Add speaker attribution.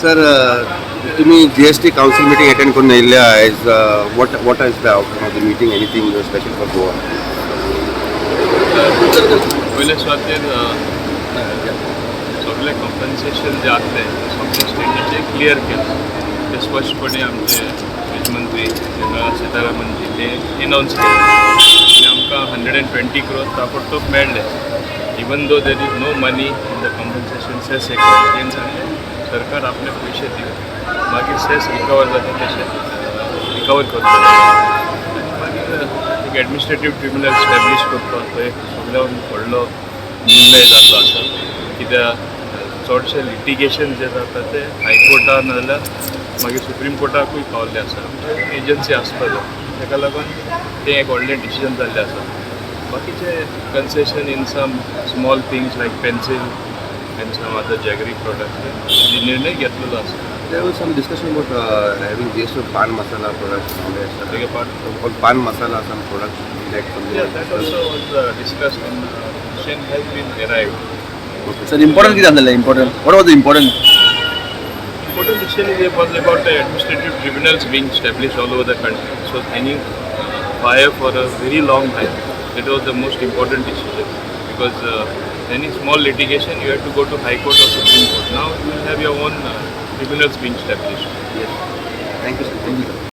Speaker 1: Sir, तुम्ही GST council meeting attend करून येयल्ले आयज. What is the outcome of the meeting? Anything special for Goa?
Speaker 2: पयले सुवातेर सगळे कॉम्पन्सेशन जे आसलें ते सगळे स्टेटीचे क्लियर केलें. ते स्पश्टपणे आमचे वीज मंत्री निर्मला सीतारामनजी ते एनावन्स केले आनी आमकां 120 क्रोर ताबडतोब मेळ्ळे, even though there is no money in the compensation cess account. तेणी सांगलें, सरकार आपले पयशे दिवन मागीर सेस रिकवर जाता तशें रिकवर करतले. आनी मागीर एक एडमिनिस्ट्रेटीव ट्रिब्युनल स्टॅब्लिश करपाक तो एक सगळ्यान व्हडलो निर्णय जाल्लो आसा, कित्याक चडशे लिटिगेशन जे जाता ते हायकोर्टान नाजाल्यार मागीर सुप्रीम कोर्टाकूय पावल्ले आसा. आमचे एजन्सी आसपा जाय, ताका लागून तें एक व्हडलें डिसिजन जाल्लें आसा. बाकीचे concession in some small things like pencil and some other jaggery products निर्णय घेतलेलो आसा.
Speaker 1: There was some discussion about having GST on pan masala products.
Speaker 2: Beg your pardon?
Speaker 1: On pan masala, some products like something.
Speaker 2: Yeah, that also was discussed and decision has been arrived.
Speaker 3: Sir, important कितें आसलें? Important, what was the important?
Speaker 2: Important decision is was about the administrative tribunals being established all over the country. So any fire for a very long time, it was the most important decision because any small litigation, you have to go to High Court or Supreme Court. Now you will have your own tribunals being established.
Speaker 1: Yes. Thank you, sir. Thank you, sir.